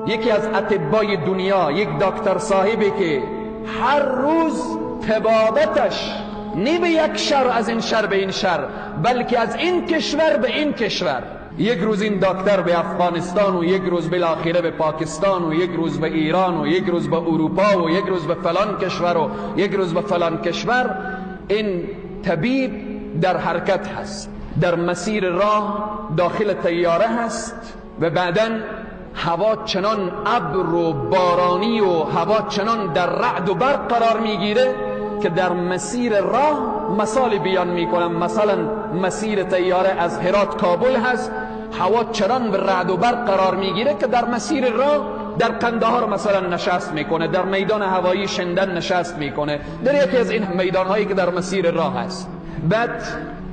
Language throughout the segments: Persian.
یکی از اطبای دنیا، یک دکتر صاحبی که هر روز طبابتش نه به یک شهر از این شهر به این شهر، بلکه از این کشور به این کشور. یک روز این دکتر به افغانستان و یک روز بالاخره به پاکستان و یک روز به ایران و یک روز به اروپا و یک روز به فلان کشور و یک روز به فلان کشور. این طبیب در حرکت هست، در مسیر راه داخل طیاره هست و بعداً هوا چنان ابر و بارانی و هوا چنان در رعد و برق قرار میگیره که در مسیر راه مثال بیان میکنم، مثلا مسیر طیاره از هرات کابل هست، هوا چنان به رعد و برق قرار میگیره که در مسیر راه در قندهار مثلا نشست میکنه، در میدان هوایی شندن نشست میکنه، در یکی از این میدانهایی که در مسیر راه هست. بعد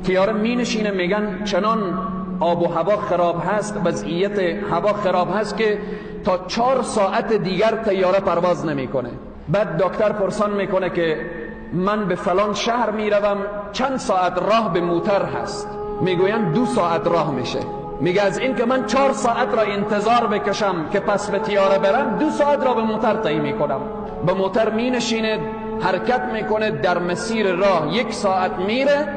طیاره مینشینه، میگن چنان آب و هوا خراب هست، وضعیت هوا خراب هست که تا 4 ساعت دیگر طیاره پرواز نمیکنه. بعد دکتر پرسان میکنه که من به فلان شهر میروم، چند ساعت راه به موتر هست؟ میگوین 2 ساعت راه میشه. میگه از این که من 4 ساعت را انتظار بکشم که پس به طیاره برم، 2 ساعت را به موتر طی میکنم. به موتر مینشینه، حرکت میکنه، در مسیر راه 1 ساعت میره،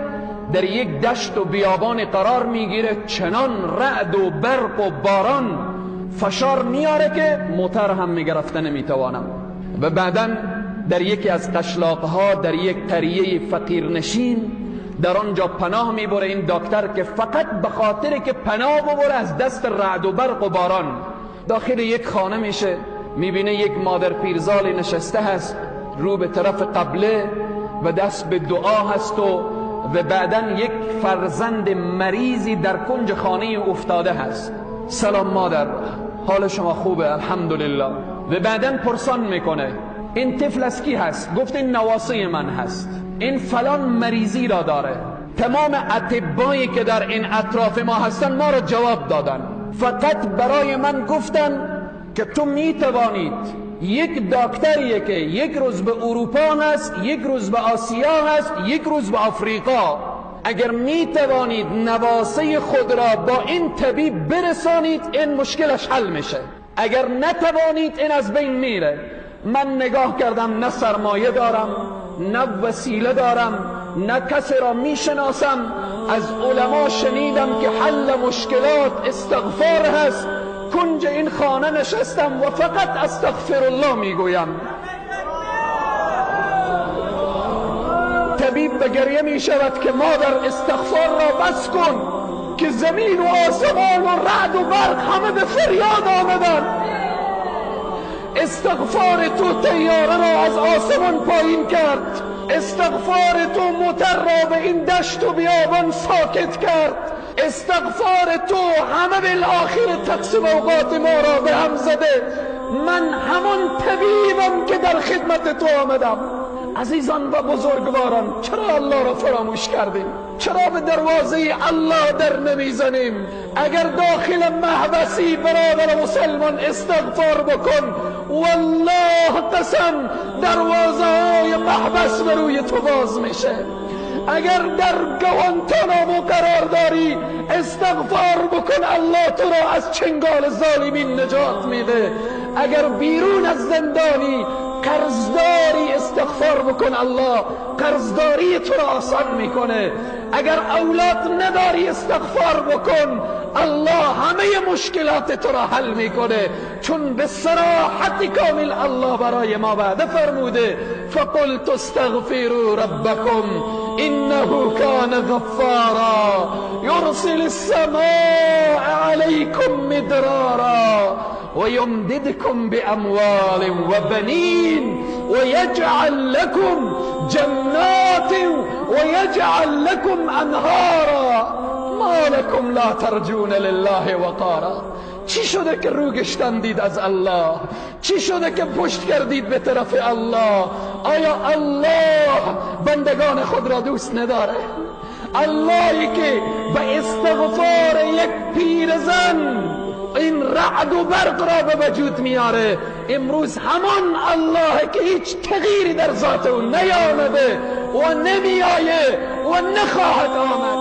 در یک دشت و بیابان قرار میگیره، چنان رعد و برق و باران فشار میاره که موتر هم میگرفته نمیتوانم. و بعدا در یکی از قشلاقها، در یک قریه فقیرنشین، در آنجا پناه میبره این دکتر که فقط به خاطر که پناه ببره از دست رعد و برق و باران. داخل یک خانه میشه، میبینه یک مادر پیرزال نشسته هست، رو به طرف قبله و دست به دعا هست و بعدا یک فرزند مریضی در کنج خانه افتاده هست. سلام مادر، حال شما خوبه؟ الحمدلله. و بعدا پرسان میکنه این طفل از کی هست؟ گفت این نواسه من هست، این فلان مریضی را داره. تمام اطبایی که در این اطراف ما هستن ما را جواب دادن، فقط برای من گفتن که تو میتوانید یک دکتریه که یک روز به اروپا هست، یک روز به آسیا هست، یک روز به آفریقا، اگر میتوانید نواسه خود را با این طبیب برسانید این مشکلش حل میشه، اگر نتوانید این از بین میره. من نگاه کردم، نه سرمایه دارم، نه وسیله دارم، نه کسی را میشناسم. از علما شنیدم که حل مشکلات استغفار هست. کنج این خانه نشستم و فقط استغفر الله میگویم. طبیب به گریه میشود که مادر استغفار را بس کن که زمین و آسمان و رعد و برق همه به فریاد آمدن. استغفار تو طیاره را از آسمان پایین کرد، استغفار تو موتر را به این دشت و بیابان ساکت کرد، استغفار تو همه بالآخر تقسیم اوقات ما را به هم زده. من همان طبیبم که در خدمت تو آمدم. عزیزان و بزرگواران، چرا الله را فراموش کردیم؟ چرا به دروازه الله در نمیزنیم؟ اگر داخل محبسی برادر مسلمان استغفار بکن، والله قسم دروازه های محبس به روی تو باز میشه. اگر در گوانتانامو قرار داری استغفار بکن، الله تو را از چنگال ظالمین نجات میده. اگر بیرون از زندانی قرضداری استغفار بکن، الله قرضداری تو را آسان میکنه. اگر اولاد نداری استغفار بکن، الله همه مشکلات تو را حل میکنه. چون به صراحت کامل الله برای ما وعده فرموده فقلت استغفروا ربکم انه کان غفارا یرسل السماء علیکم مدرارا ويمددكم بأموال وبنين ويجعل لكم جنات ويجعل لكم أنهارا ما لكم لا ترجون لله وقارا. چی شده که رو گشتندید از الله؟ چی شده که پشت کردید به طرف الله؟ آیا الله بندگان خود را دوست نداره؟ اللهی که به استغفار یک پیرزن این رعد و برق را به وجود میاره، امروز همان الله که هیچ تغییری در ذات او نیامده و نمیآیه و نخواهد آمد.